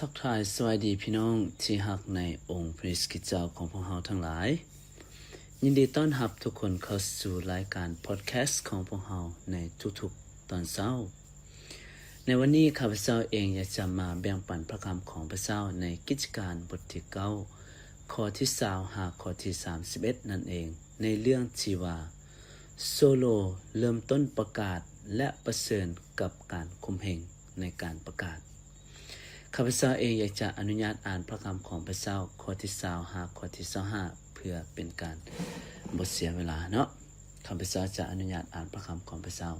ທັກທາຍສະບາຍດີພີ່ນ້ອງທີ່ຮັກໃນອົງພຣະເຢຊູຄຣິສເຈົ້າຂອງພວກເຮົາທັງຫຼາຍ. ຍິນດີຕ້ອນຮັບທຸກຄົນເຂົ້າສູ່ລາຍການພອດແຄສຂອງພວກເຮົາໃນທຸກໆຕອນເຊົ້າ. ໃນວັນນີ້ ຂ້າພະເຈົ້າເອງຢາກຈະມາແບ່ງປັນພະຄຳຂອງພະເຈົ້າໃນກິດຈະການບົດທີເກົ້າ ຂໍ້ທີຊາວຫາຂໍ້ທີສາມສິບເອັດນັ້ນເອງ, ໃນເລື່ອງທີ່ວ່າ ໂຊໂລເລີ່ມຕົ້ນປະກາດ ແລະ ປະເຊີນກັບການຂົ່ມເຫງໃນການປະກາດ. ຂ້າພະເຈົ້າເອງຢາກຈະອະນຸຍາດອ່ານພະຄຳຂອງພະເຈົ້າ ຂໍ້ທີຊາວຫາຂໍ້ທີຊາວຫ້າ ເພື່ອເປັນການບໍ່ເສຍເວລາເນາະ. ຂ້າພະເຈົ້າຈະອະນຸຍາດອ່ານພະຄຳຂອງພະເຈົ້າ.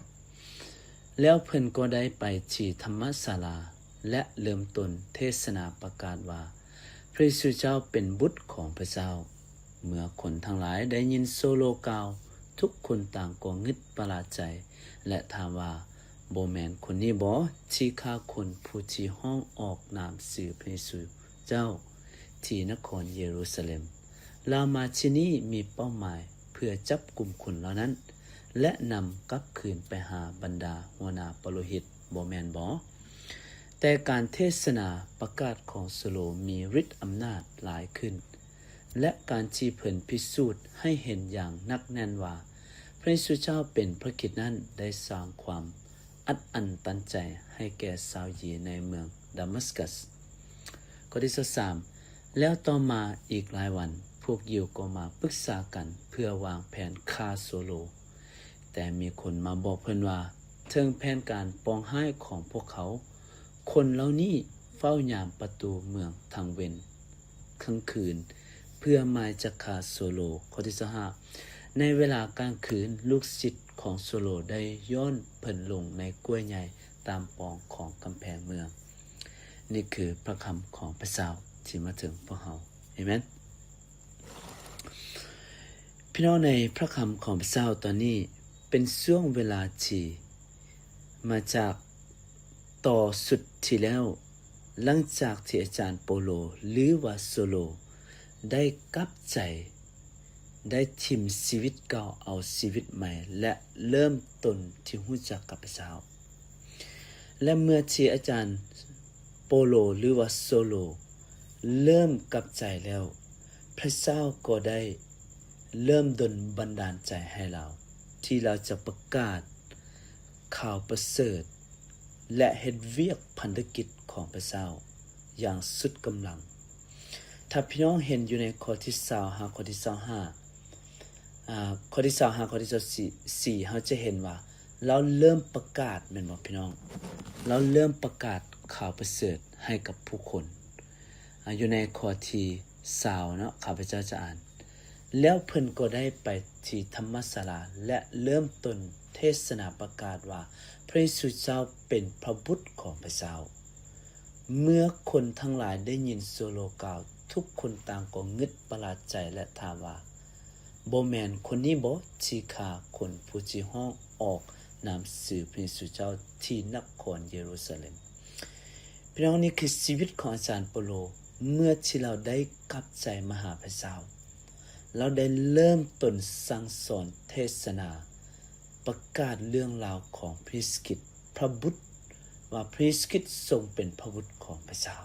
ແລ້ວເພິ່ນກໍໄດ້ໄປທີ່ທຳມະສາລາ ແລະ ເລີ່ມຕົ້ນເທດສະໜາປະກາດວ່າ ພຣະເຢຊູເຈົ້າເປັນບຸດຂອງພະເຈົ້າ. ເມື່ອຄົນທັງຫຼາຍໄດ້ຍິນໂຊໂລກ່າວ, ທຸກຄົນຕ່າງກໍງຶດປະຫຼາດໃຈ ແລະ ຖາມວ່າ, ບໍ່ແມ່ນຄົນນີ້ບໍທີ່ຂ້າຄົນຜູ້ທີ່ຮ້ອງອອກນາມຊື່ພຣະເຢຊູເຈົ້າທີ່ນະຄອນເຢຣູຊາເລັມ? ລາວມາທີ່ນີ້ມີເປົ້າໝາຍເພື່ອຈັບກຸມຄົນເຫຼົ່ານັ້ນ ແລະ ນຳກັບຄືນໄປຫາບັນດາຫົວໜ້າປະໂລຫິດ, ບໍ່ແມ່ນບໍ? ແຕ່ການເທດສະໜາປະກາດຂອງໂຊໂລມີລິດອຳນາດຫຼາຍຂຶ້ນ ແລະ ການທີ່ເພິ່ນພິສູດໃຫ້ເຫັນຢ່າງໜັກແໜ້ນວ່າ ພຣະເຢຊູເຈົ້າເປັນພຣະຄຣິດນັ້ນ ໄດ້ສ້າງຄວາມອັດອັ້ນຕັນໃຈໃຫ້ແກ່ຊາວຢິວໃນເມືອງດາມັດສະກັດ. ຂໍ້ທີຊາວສາມ ແລ້ວຕໍ່ມາອີກຫຼາຍວັນ, ພວກຢິວກໍມາປຶກສາກັນເພື່ອວາງແຜນຂ້າໂຊໂລ. ແຕ່ມີຄົນມາບອກເພິ່ນວ່າ, ເຖິງແຜນການປອງຮ້າຍຂອງພວກເຂົາ, ຄົນເຫຼົ່ານີ້ເຝົ້າຍາມປະຕູເມືອງທັງເວັນທັງຄືນ ເພື່ອໝາຍຈະຂ້າໂຊໂລ. ຂໍ້ທີຊາວຫ້າ ໃນເວລາກາງຄືນ, ລູກສິດຂອງໂຊໂລໄດ້ຍ້ອນເພິ່ນລົງໃນກ້ວຍໃຫຍ່ຕາມປອງຂອງກຳແພງເມືອງ. ນີ້ຄືພະຄຳຂອງພະເຈົ້າທີ່ມາເຖິງພວກເຮົາ. ເອເມນ. ພີ່ນ້ອງ, ໃນພະຄຳຂອງພະເຈົ້າຕອນນີ້ ເປັນຊ່ວງເວລາທີ່ມາຈາກຕໍ່ຊຸດທີ່ແລ້ວ, ຫຼັງຈາກທີ່ອາຈານໂປໂລ ຫຼືວ່າໂຊໂລ ໄດ້ກັບໃຈ, ໄດ້ຖິ້ມຊີວິດເກົ່າ ເອົາຊີວິດໃໝ່ ແລະ ເລີ່ມຕົ້ນທີ່ຮູ້ຈັກກັບພະເຈົ້າ. ແລະ ເມື່ອທີ່ອາຈານໂປໂລ ຫຼືວ່າໂຊໂລ ເລີ່ມກັບໃຈແລ້ວ, ພະເຈົ້າກໍໄດ້ເລີ່ມດົນບັນດານໃຈໃຫ້ລາວ ທີ່ລາວຈະປະກາດຂ່າວປະເສີດ ແລະ ເຮັດວຽກພັນທະກິດຂອງພະເຈົ້າຢ່າງສຸດກຳລັງ. ຖ້າພີ່ນ້ອງເຫັນຢູ່ໃນຂໍ້ທີຊາວຫາຂໍ້ທີຊາວຫ້າ, ອາ, ຂໍ້ທີຊາວຫາຂໍ້ທີຊາວສີ່ ເຮົາຈະເຫັນວ່າ ລາວເລີ່ມປະກາດ ແມ່ນບໍ່ພີ່ນ້ອງ? ລາວເລີ່ມປະກາດຂ່າວປະເສີດໃຫ້ກັບຜູ້ຄົນ. ອາ, ຢູ່ໃນຂໍ້ທີຊາວເນາະ, ຂ້າພະເຈົ້າຈະອ່ານ, ແລ້ວເພິ່ນກໍໄດ້ໄປທີ່ທຳມະສາລາ ແລະ ເລີ່ມຕົ້ນເທດສະໜາປະກາດວ່າ ພະເຢຊູເຈົ້າເປັນພະບຸດຂອງພະເຈົ້າ. ເມື່ອຄົນທັງຫຼາຍໄດ້ຍິນໂຊໂລກ່າວ, ທຸກຄົນຕ່າງກໍງຶດປະຫຼາດໃຈ ແລະ ຖາມວ່າ, ບໍ່ແມ່ນຄົນນີ້ບໍທີ່ຂ້າຄົນຜູ້ທີ່ຮ້ອງອອກນາມຊື່ພະເຢຊູເຈົ້າທີ່ນະຄອນເຢຣູຊາເລັມ? ພີ່ນ້ອງ, ນີ້ຄືຊີວິດຂອງອາຈານໂປໂລ ເມື່ອທີ່ລາວໄດ້ກັບໃຈມາຫາພະເຈົ້າ. ລາວໄດ້ເລີ່ມຕົ້ນສັ່ງສອນເທດສະໜາ ປະກາດເລື່ອງລາວຂອງພະເຢຊູຄຣິດ ພະບຸດ, ວ່າພະເຢຊູຄຣິດຊົງເປັນພະບຸດຂອງພະເຈົ້າ.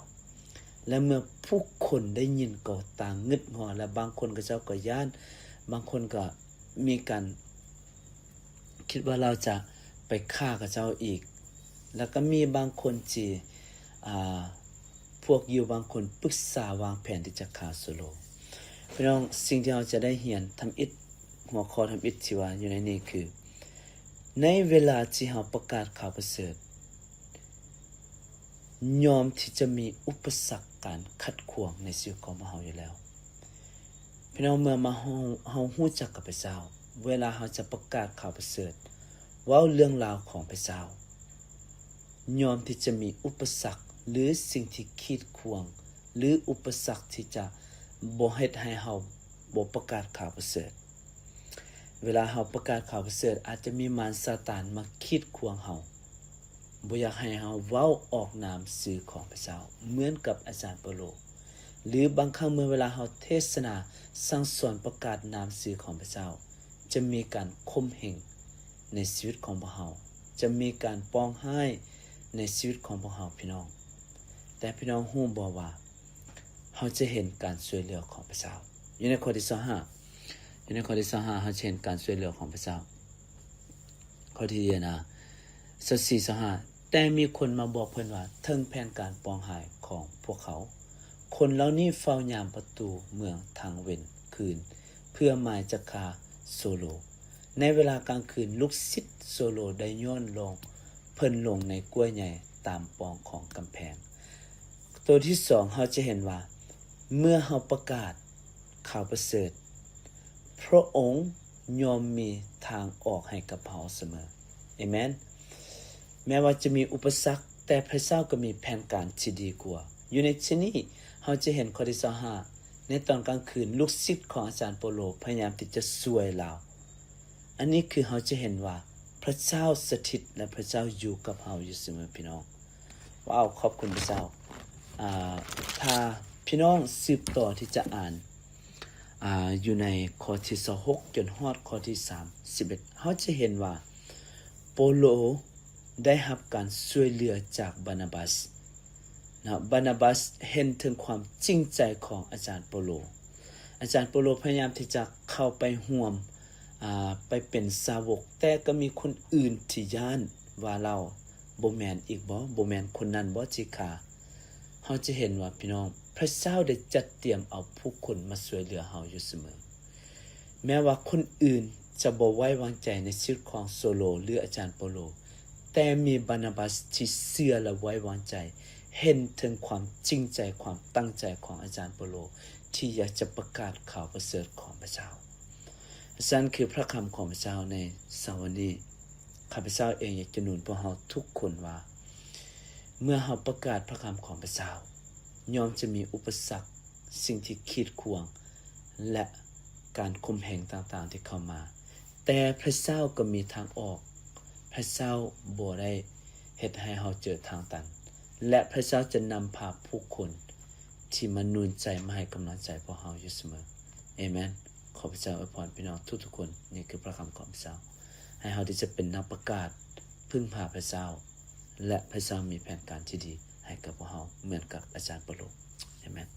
ແລະ ເມື່ອຜູ້ຄົນໄດ້ຍິນກໍຕ່າງງຶດງໍ, ແລະ ບາງຄົນເຂົາເຈົ້າກໍຢ້ານ, ບາງຄົນກໍມີການຄິດວ່າລາວຈະໄປຂ້າເຂົາເຈົ້າອີກ, ແລ້ວກໍມີບາງຄົນທີ່, ອາ, ພວກຢິວບາງຄົນປຶກສາວາງແຜນທີ່ຈະຂ້າໂຊໂລ. ພີ່ນ້ອງ, ສິ່ງທີ່ເຮົາຈະໄດ້ຮຽນທຳອິດ, ຫົວຂໍ້ທຳອິດທີ່ວ່າຢູ່ໃນນີ້ຄື, ໃນເວລາທີ່ເຮົາປະກາດຂ່າວປະເສີດ, ຍອມທີ່ຈະມີອຸປະສັກການຂັດຂວາງໃນຊີວິດຂອງພວກເຮົາຢູ່ແລ້ວ. ພີ່ນ້ອງ, ເມື່ອມາເຮົາ, ເຮົາຮູ້ຈັກກັບພະເຈົ້າ, ເວລາເຮົາຈະປະກາດຂ່າວປະເສີດ, ເວົ້າເລື່ອງລາວຂອງພະເຈົ້າ, ຍອມທີ່ຈະມີອຸປະສັກ ຫຼື ສິ່ງທີ່ຂີດຂວາງ ຫຼື ອຸປະສັກທີ່ຈະບໍ່ເຮັດໃຫ້ເຮົາບໍ່ປະກາດຂ່າວປະເສີດ. ເວລາເຮົາປະກາດຂ່າວປະເສີດ, ອາດຈະມີມານຊາຕານມາຂີດຂວາງເຮົາ, ບໍ່ຢາກໃຫ້ເຮົາເວົ້າອອກນາມຊື່ຂອງພະເຈົ້າ ເໝືອນກັບອາຈານເປາໂລ. ຫຼື ບາງຄັ້ງເມື່ອເວລາເຮົາເທດສະໜາ, ສັ່ງສອນ, ປະກາດນາມຊື່ຂອງພະເຈົ້າ, ຈະມີການຂົ່ມເຫງໃນຊີວິດຂອງພວກເຮົາ, ຈະມີການປອງຮ້າຍໃນຊີວິດຂອງພວກເຮົາ, ພີ່ນ້ອງ. ແຕ່ພີ່ນ້ອງຮູ້ບໍ່ວ່າ ເຮົາຈະເຫັນການຊ່ວຍເຫຼືອຂອງພະເຈົ້າ? ຢູ່ໃນຂໍ້ທີຊາວຫ້າ ຢູ່ໃນຂໍ້ທີຊາວຫ້າ ເຮົາຈະເຫັນການຊ່ວຍເຫຼືອຂອງພະເຈົ້າ. ຂໍ້ທີ ອາ ຊາວສີ່ ຊາວຫ້າ ແຕ່ມີຄົນມາບອກເພິ່ນວ່າ ເຖິງແຜນການປອງຫາຍຂອງພວກເຂົາ, ຄົນເຫຼົ່ານີ້ເຝົ້າຍາມປະຕູເມືອງທັງເວັນຄືນ ເພື່ອໝາຍຈະຂ້າໂຊໂລ. ໃນເວລາກາງຄືນ ລູກສິດໂຊໂລໄດ້ໂຍນລົງ ເພິ່ນລົງໃນກ້ວຍໃຫຍ່ຕາມປ່ອງຂອງກຳແພງ. ໂຕທີສອງ ເຮົາຈະເຫັນວ່າ ເມື່ອເຮົາປະກາດຂ່າວປະເສີດ, ພຣະອົງ ຍ່ອມມີທາງອອກໃຫ້ກັບເຮົາສະເໝີ. ເອເມນ. ແມ້ວ່າຈະມີອຸປະສັກ, ແຕ່ພະເຈົ້າກໍມີແຜນການທີ່ດີກວ່າ. ຢູ່ໃນທີ່ນີ້ ເຮົາຈະເຫັນຂໍ້ທີຊາວຫ້າ ໃນຕອນກາງຄືນ ລູກສິດຂອງອາຈານໂປໂລພະຍາຍາມທີ່ຈະຊ່ວຍລາວ. ອັນນີ້ຄືເຮົາຈະເຫັນວ່າພະເຈົ້າສະຖິດ ແລະ ພະເຈົ້າຢູ່ກັບເຮົາຢູ່ສະເໝີ, ພີ່ນ້ອງ. ວ້າວ, ຂອບຄຸນພະເຈົ້າ. ອາ, ຖ້າພີ່ນ້ອງສືບຕໍ່ທີ່ຈະອ່ານ, ອາ, ຢູ່ໃນຂໍ້ທີຊາວຫົກ ຈົນຮອດຂໍ້ທີສາມສິບເອັດ ເຮົາຈະເຫັນວ່າ ໂປໂລໄດ້ຮັບການຊ່ວຍເຫຼືອຈາກບານາບັສນະ. ບານາບັສເຫັນເຖິງຄວາມຈິງໃຈຂອງອາຈານໂປໂລ. ອາຈານໂປໂລພະຍາຍາມທີ່ຈະເຂົ້າໄປຮ່ວມ, ອາ, ໄປເປັນສາວົກ, ແຕ່ກໍມີຄົນອື່ນທີ່ຢ້ານວ່າລາວບໍ່ແມ່ນອີກບໍ? ບໍ່ແມ່ນຄົນນັ້ນບໍທີ່ຂ້າ? ເຮົາຈະເຫັນວ່າ ພີ່ນ້ອງ, ພະເຈົ້າໄດ້ຈັດຕຽມເອົາຜູ້ຄົນມາຊ່ວຍເຫຼືອເຮົາຢູ່ສະເໝີ. ແມ້ວ່າຄົນອື່ນຈະບໍ່ໄວ້ວາງໃຈໃນຊີວິດຂອງໂຊໂລ ຫຼື ອາຈານໂປໂລ, ແຕ່ມີບານາບັສທີ່ເຊື່ອ ແລະ ໄວ້ວາງໃຈ, ເຫັນເຖິງຄວາມຈິງໃຈ, ຄວາມຕັ້ງໃຈຂອງອາຈານໂປໂລ ທີ່ຢາກຈະປະກາດຂ່າວປະເສີດຂອງພະເຈົ້າ. ຊັ້ນຄືພະຄຳຂອງພະເຈົ້າໃນເຊົ້າວັນນີ້. ຂ້າພະເຈົ້າເອງຢາກຈະໜູນພວກເຮົາທຸກຄົນວ່າ ເມື່ອເຮົາປະກາດພະຄຳຂອງພະເຈົ້າ, ຍ່ອມຈະມີອຸປະສັກ, ສິ່ງທີ່ຂີດຂວາງ ແລະ ການຂົ່ມເຫງຕ່າງໆທີ່ເຂົ້າມາ, ແຕ່ພະເຈົ້າກໍມີທາງອອກ. ພະເຈົ້າບໍ່ໄດ້ເຮັດໃຫ້ເຮົາເຈີທາງຕັນ, ແລະ ພະເຈົ້າຈະນຳພາຜູ້ຄົນທີ່ມາໜູນໃຈ, ມາໃຫ້ກຳລັງໃຈພວກເຮົາຢູ່ສະເໝີ. ເອເມນ. ຂໍພະເຈົ້າອວຍພອນພີ່ນ້ອງທຸກໆຄົນ. ນີ້ຄືພະຄຳຂອງພະເຈົ້າ, ໃຫ້ເຮົາໄດ້ຈະເປັນນັກປະກາດ, ເພິ່ງພາພະເຈົ້າ, ແລະ ພະເຈົ້າມີແຜນການທີ່ດີໃຫ້ກັບພວກເຮົາ ເໝືອນກັບອາຈານໂປໂລ. ເອເມນ.